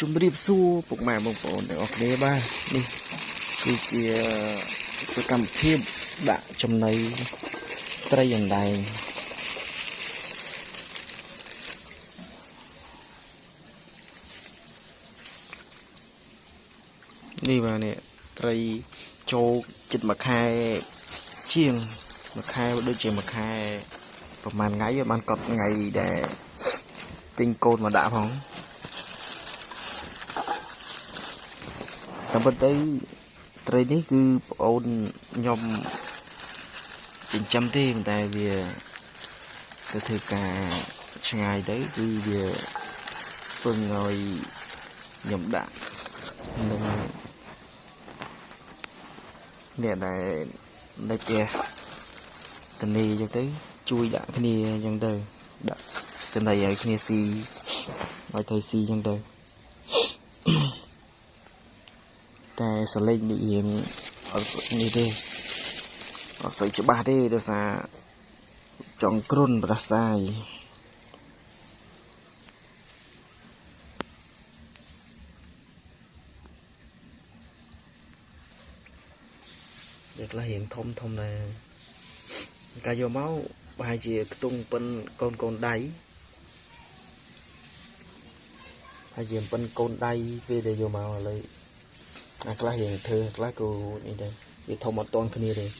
ជំរាបសួរពុកម៉ែបងប្អូនទាំងអស់គ្នាបាទនេះគឺជាសកម្មភាពដាក់ចំណីត្រីអណ្ដែងនេះបាទនេះត្រីចូលចិត្តមួយខែជាងមួយខែដូចជាមួយខែប្រហែលថ្ងៃបានកត់ថ្ងៃដែលទិញកូនមកដាក់ផងតាមពិតទៅត្រីនេះគឺប្អូនខ្ញុំចិញ្ចឹមទេប៉ុន្តែវាទៅធ្វើការឆ្ងាយទៅគឺវាពឹងឲ្យខ្ញុំដាក់នឹងអ្នកដែលនៅផ្ទះតនីអញ្ចឹងទៅជួយដាក់គ្នាអញ្ចឹងទៅដាក់ចំណីឲ្យគ្នាស៊ីឲ្យត្រីស៊ីអញ្ចឹងទៅ តែសលេងនេះរៀងអត់នេះទេអត់សូវច្បាស់ទេដោយសារចង់គ្រុនប្រសាយតែខ្លះរៀងធំធំដែរកាលយកមកប្រហែលជាខ្ទង់ប៉ុនកូនកូនដៃហើយជាប៉ុនកូនដៃពេលដែលយកមកឥឡូវអាខ្លះរៀងធ្វើខ្លះក៏នេះដែរវាធំអត់តន់គ្នាទេ។